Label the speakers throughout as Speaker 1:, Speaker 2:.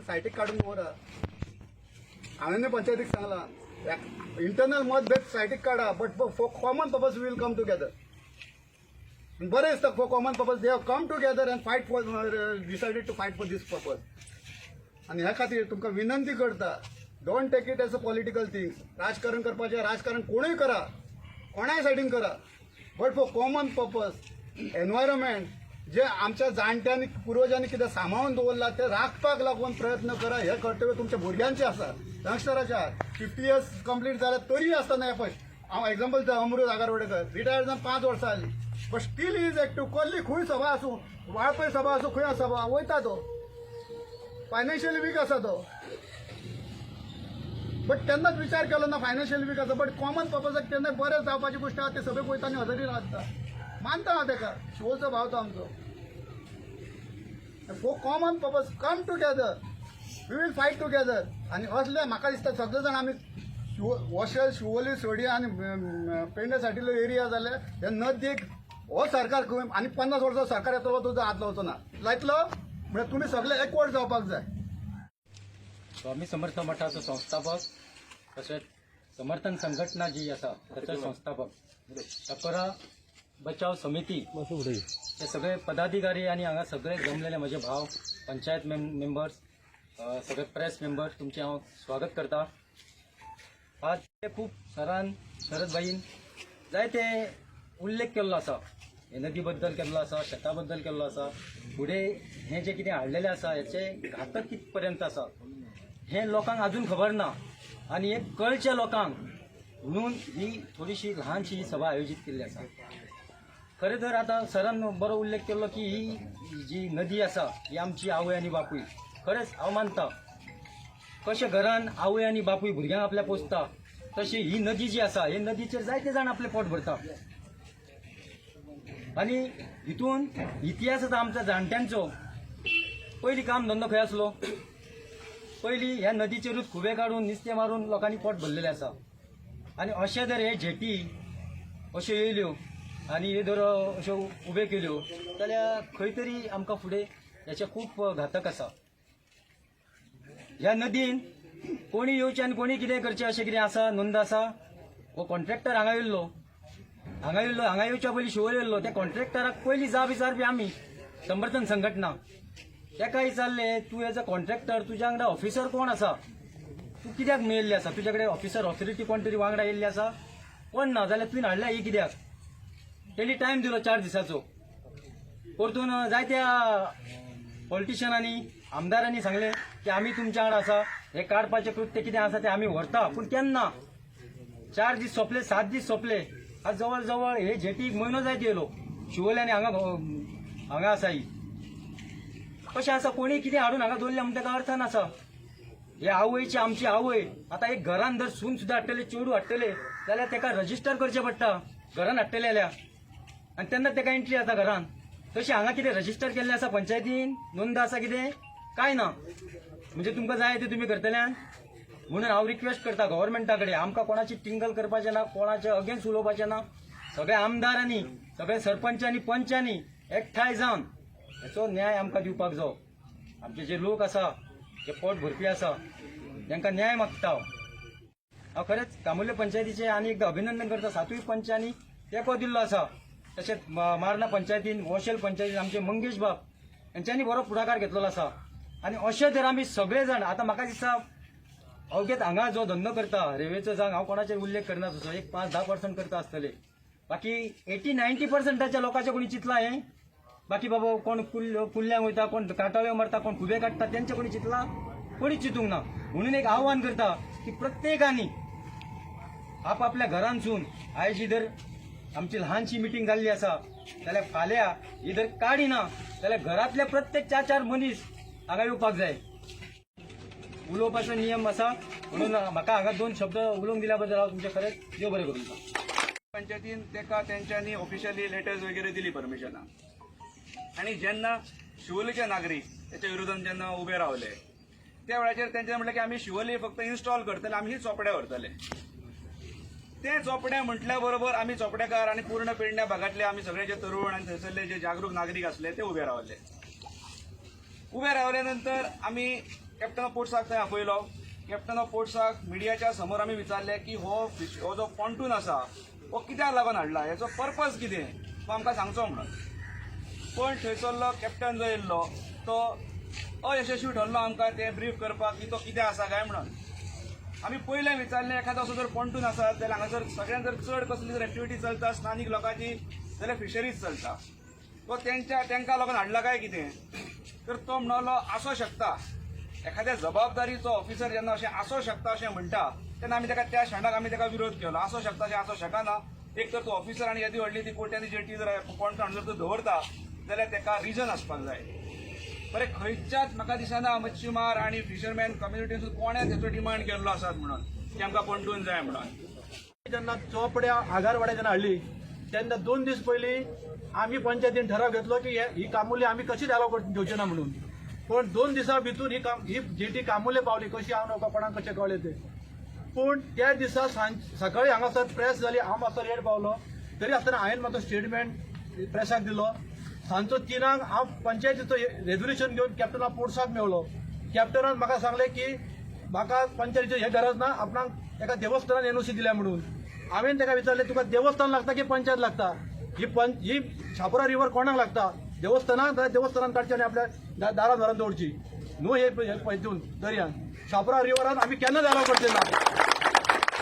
Speaker 1: सायटीक काडून दवरा. हांवें पंचायतीक सांगलां, इंटरनल मतभेद सायटीक काडा, but for common purpose we'll come together. बरें दिसता, for common purpose they have come together and fight for decided to fight for this purpose. आनी ह्या खातीर तुमकां विनंती करता, don't take it as a political things. राजकारण करपाचें राजकारण कोणूय करा, कोणाय सायडीन करा, but for common purpose, environment, जे आमच्या जाणट्यांनी, पुर्वजांनी कितें सांबाळून दवरलां तें राखपाक लागून प्रयत्न करा. हें कर्तव्य तुमच्या भुरग्यांचें आसा, यंगस्टराचें आसा. 50 इयर्स कंप्लीट जाल्या तरी आसतना, हें पळय, हांव एग्जाम्पल दिता, अमृत आगारवडेकर रिटायर जावन 5 वर्सां जालीं, but still is active. कसली खंय सभा आसूं, वाळपय सभा आसूं, खंय सभा वयता तो. फायनान्शियली वीक आसा तो, बट तेन्नाच विचार केलो ना फायनान्शियली वीक आसा, बट कॉमन पर्पजाक केन्ना बरें जावपाची गोश्ट आहा, ते सभेक वयता आनी हजेरी लागता. मानता हांव तेका, शिवोलचो भाव तो आमचो. For common purpose, come together, we will fight together. आनी असले म्हाका दिसता सगळे जाण आमी वशेल, शिवोली, सडी आनी पेडणे सायडीलो एरिया जाल्यार हे नदीक हो सरकार खंय आनी 50 वर्सां सरकार येतलो, तुजो हात लावचो ना, लायतलो. म्हळ्यार तुमी सगळे एकवट जावपाक जाय.
Speaker 2: स्वामी समर्थ मठाचो संस्थापक तशेंच समर्थन संघटना जी आसा ताचो संस्थापक, टपरा बचाव समिती हे सगळे पदाधिकारी आणि हांगा सगळे जमलेले म्हजे भाव, पंचायत मेंबर्स, सगळे प्रेस मेंबर्स, तुमचें हांव स्वागत करता. आज खूब सरान, शरद भाईन जायते उल्लेख केल्लो आसा, हे नदी बद्दल केल्लो आसा, शेता बद्दल केल्लो आसा. फुडें हें जें कितें हाडलेलें आसा, हेचें घातक कित पर्यंत आसा हें लोकांक अजून खबर ना आनी हें कळचें लोकांक म्हणून ही थोडीशी ल्हानशी ही सभा आयोजीत केल्ली आसा. खरें तर आतां सरान बरो उल्लेख केल्लो की ही जी नदी आसा ही आमची आवय आनी बापूय. खरेंच हांव मानता, कशें घरान आवय आनी बापूय भुरग्यांक आपल्या पोसता, तशी ही नदी जी आसा, हे नदीचेर जायते जाण आपलें पोट भरता. आनी हितून इतिहास आसा आमच्या जाणट्यांचो. पयलीं काम धंदो खंय आसलो? पयलीं ह्या नदीचेरूच खुबे काडून, नुस्तें मारून लोकांनी पोट भरलेलें आसा. आनी अशें जर हे जेटी अश्यो येयल्यो आनी हे जर अश्यो उबे केल्यो जाल्यार खंय तरी आमकां फुडें हेचें खूब घातक आसा. ह्या नदीन कोणी येवचें आनी कोणी कितें करचें अशें कितें आसा, नोंद आसा. हो कॉन्ट्रॅक्टर हांगा येयल्लो, हांगा येयल्लो, हांगा येवच्या पयलीं शिवोले येयल्लो. त्या कॉन्ट्रॅक्टराक पयलीं जाब विचारपी आमी समर्थन संघटना. तेका विचारलें, तूं एज अ कॉन्ट्रॅक्टर, तुज्या वांगडा ऑफिसर कोण आसा? तूं कित्याक मेळिल्ली आसा? तुज्या कडेन ऑफिसर, ऑथॉरिटी कोण तरी वांगडा येयल्ली आसा? कोण ना जाल्यार तुवें हाडल्या ही कित्याक? तेणी टायम दिलो 4 दिसाचो. परतून जायत्या पॉलिटिशियनांनी, आमदारांनी सांगलें की आमी तुमच्या वांगडा आसा, हे काडपाचें कृत्य कितें आसा तें आमी व्हरता. पूण केन्ना? 4 दीस सोंपले, 7 दीस सोंपले. आज जवळ जवळ हे जेटीक म्हयनो जायत येयलो. शिवोले आनी हांगा हांगा आसा. ही कशें आसा, कोणी कितें हाडून हांगा दवरलें म्हणटा तेका अर्थ नासा. हे आवयची, आमची आवय. आतां एक घरान जर सून सुद्दां हाडटले, चेडूं हाडटले जाल्यार तेका रजिस्टर करचें पडटा घरान हाडटले जाल्यार, आनी तेन्ना तेका एंट्री जाता घरान. तशें हांगा कितें रजिस्टर केल्लें आसा पंचायतीन? नोंद आसा कितें? कांय ना. म्हणजे तुमकां जाय तें तुमी करतले. म्हणून हांव रिक्वेस्ट करता गव्हर्मेंटा कडेन, आमकां कोणाची टिंगल करपाचें ना, कोणाचे अगेन्स्ट उलोवपाचें ना. सगळ्या आमदारांनी, सगळ्या सरपंचांनी, पंचांनी एकठांय जावन हेचो न्याय आमकां दिवपाक जायो. आमचे जे लोक आसा, जे पोट भरपी आसा, तांकां न्याय मागता हांव. हांव खरेंच कामुर्ले पंचायतीचें आनी एकदां अभिनंदन करता. सातूय पंचांनी तेंको दिल्लो आसा. तशेंच मार्ना पंचायतीन, वोशेल पंचायतीन आमचे मंगेश बाब हेंच्यांनी बरो फुडाकार घेतलेलो आसा. आनी अशें जर आमी सगळे जाण, आतां म्हाका दिसता अवघेत हांगा जो धंदो करता रेवेचो, जावं, हांव कोणाचेर उल्लेख करना तसो, एक 5-10% करता आसतले, बाकी 80-90%च्या लोकांचे कोणी चिंतला हें? बाकी बाबा कोण कुल्ल्यांक वयता, कोण काटाव्यो मारता, कोण खुबे काडटा, तेंचे कोणी चिंतला? कोणी चिंतूंक ना. म्हणून एक आव्हान करता की प्रत्येकानी आपापल्या घरांतसून आयज ही जर आमची ल्हानशी मिटींग जाल्ली आसा जाल्यार फाल्यां ही जर काडिना जाल्यार घरांतले प्रत्येक चार चार मनीस हांगा येवपाक जाय. उलोवपाचो नियम आसा, म्हणून म्हाका हांगा दोन शब्द उलोवंक दिल्या बद्दल हांव तुमचें खरेंच देव बरें करूं.
Speaker 3: पंचायतीन तेका तेंच्यांनी ऑफिशियली लेटर्स वगैरे दिली परमिशनां. आनी जेन्ना शिवोलीचे नागरीक तेच्या विरोधान जेन्ना उबे रावले, त्या वेळाचेर तेंच्यांनी म्हटलें की आमी शिवोली फक्त इन्स्टॉल करतले, आमी ही चोपड्या व्हरतले. ते चोपड्या म्हटल्या बरोबर आमी चोपडेकार आनी पूर्ण पेडण्या भागांतले आमी सगळे जे तरुण आनी थंयसरले जे जागरूक नागरीक आसले ते उबे रावले. उबे रावल्या नंतर आमी कॅप्टन ऑफ पोर्ट्साक थंय आपयलो. कॅप्टन ऑफ पोर्ट्साक मिडियाच्या समोर आमी विचारलें की हो फिश, हो जो पॉन्टून आसा हो कित्याक लागून हाडला, हेचो पर्पज कितें तो आमकां सांगचो म्हणून. पण थंयसरलो कॅप्टन जो येयल्लो तो अयशस्वी ठरलो आमकां तें ब्रीफ करपाक की तो कितें आसा काय म्हणून. आमी पयलें विचारलें, एखादो असो जर पॉन्टून आसा जाल्यार हांगासर सगळ्यांत जर चड कसली जर एक्टिविटी चलता स्थानीक लोकांची जाल्यार फिशरीज चलता, तो तेंच्या तेंकां लागून हाडला काय कितें, तर तो म्हणलो आसूं शकता. एखाद्या जबाबदारीचो ऑफिसर जेन्ना अशें आसूं शकता अशें म्हणटा तेन्ना आमी ताका त्या क्षणाक आमी ताका विरोध केलो. आसूं शकता अशें आसूं शकना. एक तर तो ऑफिसर आनी येदी व्हडली ती कोट्यांनी जेटी जर पॉन्टून हाडून जर तो दवरता जाल्यार ताका रिजन आसपाक जाय. बरें, खंयच्याच म्हाका दिसना मच्छीमार आनी फिशरमॅन कम्युनिटीन कोणें तेचो डिमांड केल्लो आसात म्हणून की आमकां पॉन्टून जाय म्हणून.
Speaker 4: जेन्ना चोपड्या आगारवाड्या जेन्ना हाडली तेन्ना 2 दीस पयलीं आमी पंचायतीन ठराव घेतलो की ही कामुली आमी कशीच अलाव घेवचे ना म्हणून. पण 2 दिसां भितूर ही काम ही जेटी कामुले पावली कशी हांव नका कोणाक कशें कळ्ळें तें. पूण त्या दिसा सकाळी हांगासर प्रेस जाली, हांव मातसो लेट पावलो तरी आसतना हांवें म्हाजो स्टेटमेंट प्रेसाक दिलो. सांजचो 3 हांव पंचायतीचो रेजोल्युशन घेवन कॅप्टन ऑफ पोर्ट्साक मेवलो. कॅप्टनान म्हाका सांगलें की म्हाका पंचायतीची हे गरज ना, आपणाक एका देवस्थानान एनओसी दिल्या म्हणून. हांवें ताका विचारलें तुका देवस्थान लागता की पंचायत लागता? ही शापोरा रिवर कोणाक लागता? देवस्थानाक जाल्यार देवस्थानान काडची आनी आपल्या दारान व्हरून दवरची न्हू हे हितून दर्यान. शापोरा रिवरान आमी केन्नाच अलाव करचे ना.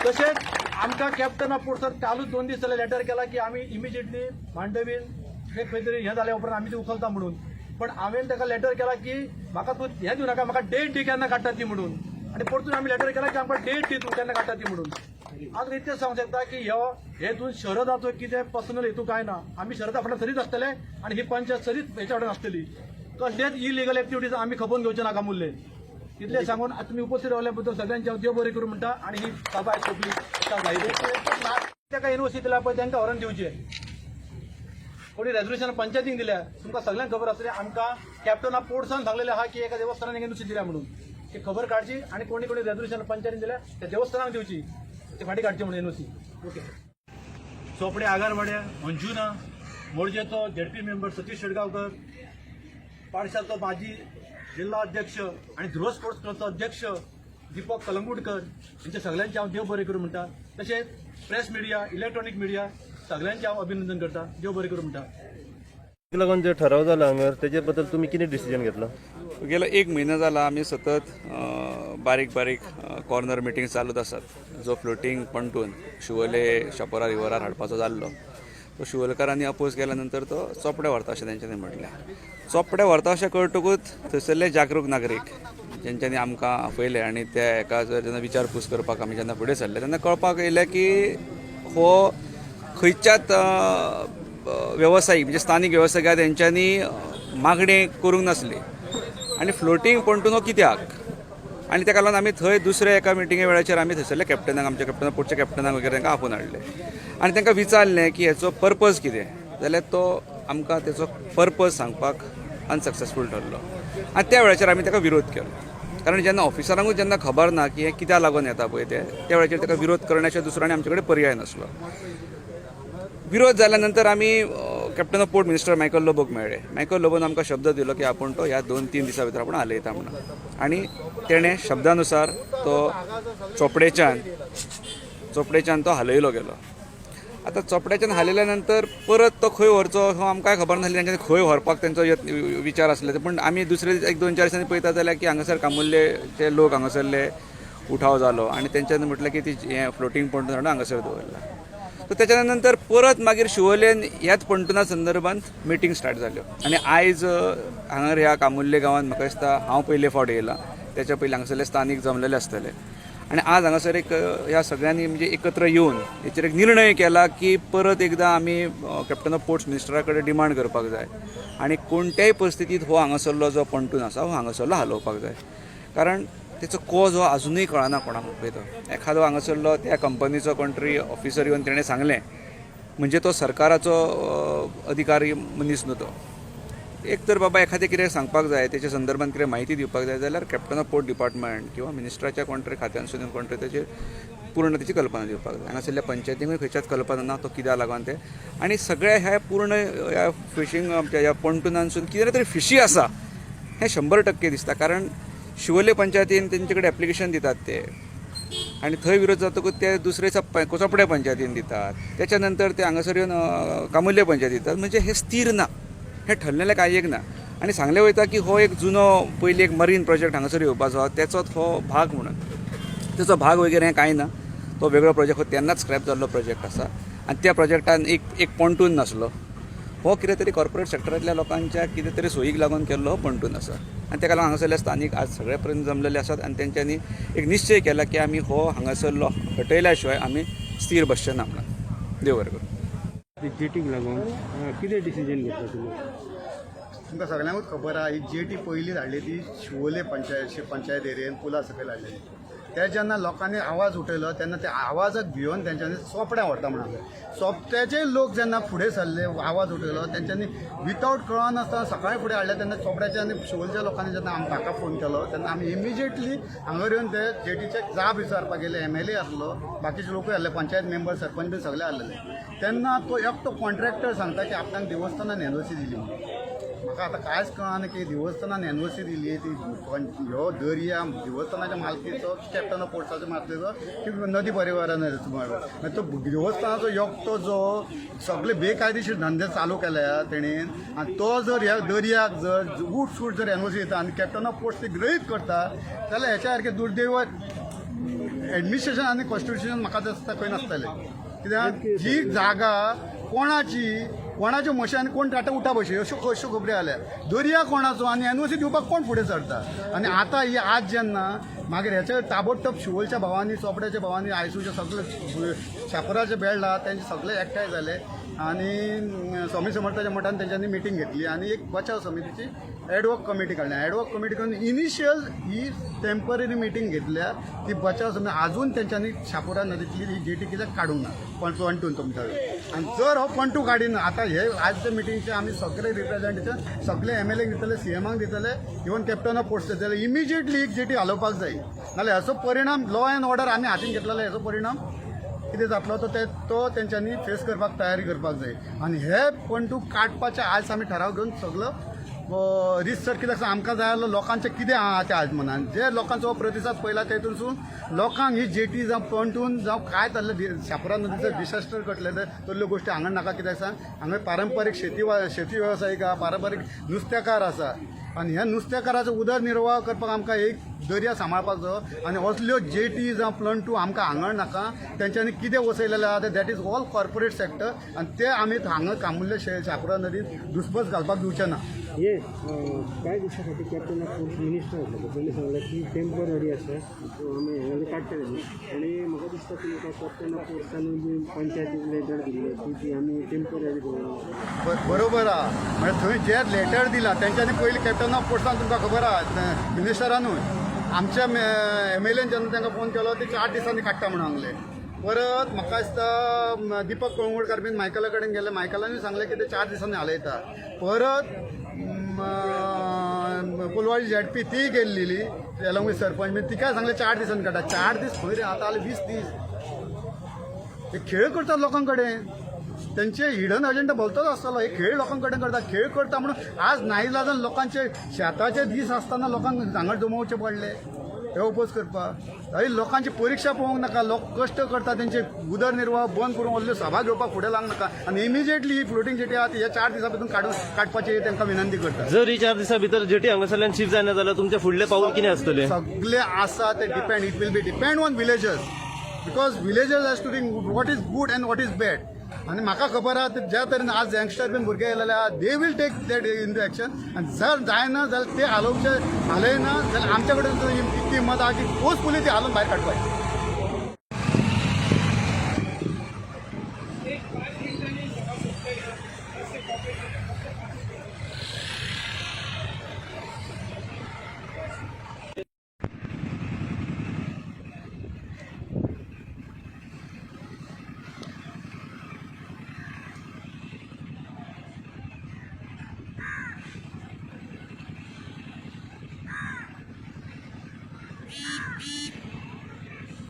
Speaker 4: तशेंच आमकां कॅप्टन ऑफ पोर्ट्सान कालूच 2 दीस जाले लेटर केला की आमी इमिजिएटली मांडवीन ते खंय तरी हें जाल्या उपरांत आमी ती उखलता म्हणून. पण हांवें ताका लेटर केला की म्हाका तूं हें दिवं नाका, म्हाका डेट दी केन्ना काडटा ती म्हणून. आनी परतून आमी लेटर केला की आमकां डेट दी तूं केन्ना काडटा ती म्हणून. हांव इतलें सांगूंक शकता की ह्यो हेतून शरदाचो कितें पर्सनल हेतू कांय ना. आमी शरदा फाटल्यान सदींच आसतले आनी ही पंचायत सदींच हेच्या फाटल्यान आसतली. कसलेच इलिगल एक्टिविटीज आमी खपोवन घेवचे नाका मुल्ले. इतलें सांगून आतां तुमी उपस्थित रावल्या बद्दल सगळ्यांचे हांव देव बरें करूं म्हणटा आनी ही सभा सोंपली. ताका एनओसी दिल्या पळय तांकां व्हरून दिवचें. कोणी रेजोल्युशन पंचायतीन दिल्या तुमकां सगळ्यांक खबर आसतलें. आमकां कॅप्टन ऑफ पोर्ट्सान सांगलेलें आहा की एका देवस्थानान एनओसी दिल्या म्हणून. ती खबर काडची आनी कोणी कोणी रेजोल्युशन पंचायतीन दिल्या त्या देवस्थानाक दिवची, ते फाटीं काडची म्हणून एनओसी. ओके. चोपडे आगारवाड्या अंजुना मोरजेचो झेडपी मेंबर सतीश शेडगांवकर, पाडशाचो माजी जिल्हा अध्यक्ष आनी ध्रुव स्पोर्ट्स क्लबचो अध्यक्ष दीपक कलंगूटकर यांच्या सगळ्यांचे हांव देव बरें करूं म्हणटा. तशेंच प्रेस मिडिया, इलेक्ट्रॉनीक मिडिया सगळ्यांचे हांव अभिनंदन करता. देव बरें करूं म्हणटा.
Speaker 5: लागून जे ठराव जाला हांगर तेजे बद्दल तुमी कितें डिसिजन घेतला?
Speaker 3: गेलो 1 म्हयनो जाला आमी सतत बारीक बारीक कॉर्नर मिटींग चालूच आसात. जो फ्लोटींग पणटून शिवोले शापोरा रिवरार हाडपाचो जाल्लो तो शिवोलकारांनी अपोज केल्या नंतर तो चोपडे व्हरता अशें तेंच्यांनी म्हणलें. चोपडे व्हरता अशें कळटकूच थंयसरले जागरूक नागरीक जेंच्यांनी आमकां आपयले आनी त्या एका जर जेन्ना विचारपूस करपाक आमी जेन्ना फुडें सरले तेन्ना कळपाक येयलें की हो खंयच्याच वेवसायीक म्हणजे स्थानीक वेवसायिक तेंच्यांनी मागणी करूंक नासली आनी फ्लोटींग पणटून हो कित्याक, आनी ताका लागून आमी थंय दुसऱ्या एका मिटिंगे वेळाचेर आमी थंयसरल्या कॅप्टनाक, आमच्या कॅप्टना पोटच्या कॅप्टनाक वगैरे तांकां आपोवन हाडले आनी तांकां विचारलें की हेचो पर्पज कितें, जाल्यार तो आमकां तेचो पर्पज सांगपाक अनसक्सेसफूल ठरलो आनी त्या वेळाचेर आमी ताका विरोध केलो. कारण जेन्ना ऑफिसरांकूच जेन्ना खबर ना की हें कित्याक लागून येता पळय तें, त्या वेळाचेर ताका विरोध करण्याच्या दुसरो आनी आमचे कडेन पर्याय नासलो. विरोध जाल्या नंतर आमी captain of port minister Michael लोबोक मेळ्ळे. मायकल लोबोन आमकां शब्द दिलो की आपूण तो ह्या 2-3 दिसां भितर आपूण हालयता म्हणून आनी तेणें शब्दानुसार तो चोपडेच्यान तो हालयलो गेलो. आतां चोपड्याच्यान हालयल्या नंतर परत तो खंय व्हरचो हो आमकांय खबर नासली, तेंच्यांनी खंय व्हरपाक तेंचो यत्न विचार आसले. पूण आमी दुसरे 1-2-4 दिसांनी पळयता जाल्यार की हांगासर कामुल्लेचे लोक हांगासरले उठाव जालो आनी तेंच्यांनी म्हटलें की ती हें फ्लोटींग पणटून हाडून हांगासर दवरला. सो त्याच्या नंतर परत मागीर शिवोलेन ह्याच पणटुना संदर्भात मिटींग स्टार्ट जाल्यो आनी आयज हांगार ह्या कामुल्ले गांवांत म्हाका दिसता हांव पयले फावट येयला, त्याच्या पयलीं हांगासरले स्थानीक जमलेले आसतले आनी आज हांगासर एक ह्या सगळ्यांनी म्हणजे एकत्र येवन हेचेर एक निर्णय केला की परत एकदां आमी कॅप्टन ऑफ पोर्ट्स मिनिस्टरा कडेन डिमांड करपाक जाय आनी कोणत्याय परिस्थितींत हो हांगासरलो जो पणटून आसा हो हांगासरलो हालोवपाक जाय. कारण तेचो कॉज हो आजुनूय कळना कोणाक पळय तो एखादो हांगासरलो त्या कंपनीचो कोण तरी ऑफिसर येवन तेणें सांगलें म्हणजे तो सरकाराचो अधिकारी मनीस न्हू तो. एक तर बाबा एखादें कितें सांगपाक जाय तेच्या संदर्भात कितें म्हायती दिवपाक जाय जाल्यार कॅप्टन ऑफ पोर्ट डिपार्टमेंट किंवा मिनिस्ट्राच्या कोण तरी खात्यानसून कोण तरी तेचेर पूर्ण तेची कल्पना दिवपाक जाय. हांगासरल्या पंचायतींकूय खंयच्याच कल्पना ना तो कित्याक लागून तें आनी सगळ्या ह्या पूर्ण ह्या फिशींग आमच्या ह्या पणटुनांसून कितें तरी फिशी आसा हें 100% दिसता. कारण शिवोले पंचायतीन तेंचे कडेन एप्लिकेशन दितात ते आनी थंय विरोध जातकूच ते दुसरे चोपड्या पंचायतीन दितात, त्याच्या नंतर ते हांगासर येवन कामुर्ले पंचायती दितात. म्हणजे हे स्थीर ना, हें ठरलेलें कांय एक ना. आनी सांगलें वयता की हो एक जुनो पयलीं एक मरीन प्रोजेक्ट हांगासर येवपाचो आहा, तेचोच हो भाग म्हणून. तेचो भाग वगैरे हें कांय ना, तो वेगळो प्रोजेक्ट हो तेन्नाच स्क्रॅप जाल्लो प्रोजेक्ट आसा आनी त्या प्रोजेक्टान एक एक pontoon नासलो. हो कितें तरी कॉर्पोरेट सेक्टरांतल्या लोकांच्या कितें तरी सोयीक लागून केल्लो हो pontoon आसा आनी ताका लागून हांगासरले स्थानीक आज सगळे पर्यंत जमलेले आसात आनी तेंच्यांनी एक निश्चय केला की आमी हो हांगासरलो हटयल्या शिवाय आमी स्थीर बसचे ना म्हणून. देव बरें करूं.
Speaker 6: जेटीक लागून कितें डिसिजन घेतला तुमी?
Speaker 1: तुमकां सगळ्यांकूच खबर आहा, ही जेटी पयली धाडली ती शिवोले पंचायत एरियेन पुला सकयल हाडलेली. ते जेन्ना लोकांनी आवाज उठयलो तेन्ना त्या आवाजाक भियोन तेंच्यांनी चोपड्यां व्हरता म्हणून चोपड्याचे लोक जेन्ना फुडें सरले, आवाज उठयलो तेंच्यांनी वितावट कळनासतना सकाळीं फुडें हाडले. तेन्ना चोपड्याच्या आनी शिवोलच्या लोकांनी जेन्ना म्हाका फोन केलो तेन्ना आमी इमिजिएटली हांगा येवन ते जेटीचे जाब विचारपाक गेले. एमएलए आसलो, बाकीचे लोकूय आसले, पंचायत मेंबर, सरपंच बी सगळे आसलेले. तेन्ना तो एकटो कॉन्ट्रॅक्टर सांगता की आपणाक देवस्थानान एनओसी दिली म्हणून. म्हाका आतां कांयच कळना की देवस्थानान एनओसी दिली ती ह्यो दर्या देवस्थानाच्या मालकीचो, कॅप्टन ऑफ पोर्ट्साच्या मालकीचो की नदी परिवारान. मागीर तो देवस्थानाचो एकटो जो सगळे बेकायदेशीर धंदे चालू केल्या तेणेन आनी तो जर ह्या दर्याक जर उठ सूट जर एनओसी दिता आनी कॅप्टन ऑफ पोर्ट्स ती गृहीत करता जाल्यार हेच्या सारकें दुर्दैव एडमिनिस्ट्रेशन आनी कॉन्स्टिट्युशन म्हाका दिसता खंय नासतलें. कित्याक जी जागा कोणाची, कोणाच्यो म्हशी आनी कोण टाटा उठा बशी अश्यो अश्यो खबरी आल्या. दर्या कोणाचो आनी एनओसी दिवपाक कोण फुडें सरता? आनी आतां ही आज जेन्ना मागीर हेच्या ताबडतोब शिवोलच्या भावांनी, चोपड्याच्या भावांनी, आयसूच्या सगळे शापुराचे बेळ्ळा तेंचे सगळे एकठांय जाले आनी स्वामी समर्थाच्या मठान तेंच्यांनी मिटींग घेतली आनी एक बचाव समितीची एडवॉक कमिटी काडली. एडवॉक कमिटी करून इनिशियल ही टेंपररी मिटींग घेतल्या ती बचाव समिती. आजून तेंच्यांनी शापुरा नदीतली ही जेटी कित्याक काडूंक ना पण पंटून तुमच्या. आनी जर हो पंटू काडिना आतां हे आजच्या मिटिंगचे आमी सगळे रिप्रेझेंटेशन सगळे एमएलए दितले, सीएमाक दितले, इवन कॅप्टन ऑफ पोर्ट्स दितले. इमिजिएटली एक जेटी हालोवपाक जाय, नाल्यार हाचो परिणाम लॉ एंड ऑर्डर आमी हातीन घेतलेलो हेचो परिणाम कितें जातलो तो ते तो तेंच्यांनी फेस करपाक तयारी करपाक जाय. आनी हे पंटू काडपाचे आज आमी ठराव घेवन सगलो रिसर्च. कित्याक आमकां जाय जाल्यार लोकांचें कितें आहा तें आज मनान जे लोकांचो प्रतिसाद पळयला तेतूनसून लोकांक ही जेटी जावं पंटून जावं कांय जाल्लें शापुरा नदीचो डिसास्टर घडलें तसल्यो गोश्टी हांगा नाका. कित्याक सांग, हांगा पारंपारीक शेती वेवसायीक आहा, पारंपारीक नुस्तेकार आसा आनी ह्या नुस्तेकाराचो उदरनिर्वाह करपाक आमकां एक दर्या सांबाळपाक जायो आनी असल्यो जेटी जावं प्लंटू आमकां हांगा नाका. तेंच्यांनी कितें वसयलेलें आहा तें that is all corporate sector आनी ते आमी हांगा कामुर्ले शापुरा नदीत दुस्पस घालपाक दिवचे ना.
Speaker 6: हे कांय दिसां फाटीं कॅप्टन ऑफ पोर्ट्स मिनिस्टर आसलो, तेणी सांगलें की टेंपररी आसा, आमी हें काडटले न्ही. आनी म्हाका दिसता की म्हाका कॅप्टन ऑफ पोर्ट्सानूय बी पंचायतीक लेटर दिल्लें की ती आमी टेंपररी दवरला.
Speaker 1: बरोबर आहा, म्हळ्यार थंय जे लेटर दिला तेंच्यांनी पयलीं कॅप्टन ऑफ पोर्ट्सान तुमकां खबर आहा मिनिस्टरानूय आमच्या एमएलएन जेन्ना तांकां फोन केलो ते 4 दिसांनी काडटा म्हणून सांगलें. परत म्हाका दिसता दिपक कळंगूटकार बीन मायकला कडेन गेले, मायकलानूय सांगलें की ते 4 दिसांनी हालयता. परत कोलवाळी झेडपी ती गेल्लेली एलॉंग विथ सरपंच बीन, तिकाय सांगलें 4 दिसांनी काडटा. 4 दीस खंय रे, आतां जाले 20 दीस. हे खेळ करतात लोकां कडेन, तेंचे हिडन अजेंडा भलतोच आसतलो. हे खेळ लोकां कडेन करता, खेळ करता म्हणून आज नाईलाजान लोकांचे शेताचे दीस आसतना लोकांक जांगर जमोवचे पडले हे ओपोज करपाक. हय, लोकांची परिक्षा पळोवंक नाका. लोक कश्ट करता, तेंचे उदरनिर्वाह बंद करून व्हडल्यो सभा घेवपाक फुडें लागूंक नाका आनी इमिजिएटली ही फ्लोटींग जेटी आहा ती ह्या 4 दिसां भितर काडपाची तांकां विनंती करता.
Speaker 5: जर ही 4 दिसां भितर जेटी हांगासरल्यान शिफ्ट जायना जाल्यार तुमचे फुडले पावल कितें आसतलें?
Speaker 1: सगळे आसा ते depend, it will be depend on villagers because villagers has to think what is good and what is bad. आनी म्हाका खबर आहा ज्या तरेन आज यंगस्टर बीन भुरगे येयलेले आहा, they will take that in the action. आनी जर जायना जाल्यार ते हालोवचे हालयना जाल्यार आमच्या कडेन इतकी हिंमत आहा की फोर्सफुली ती हालोवन भायर काडपाची.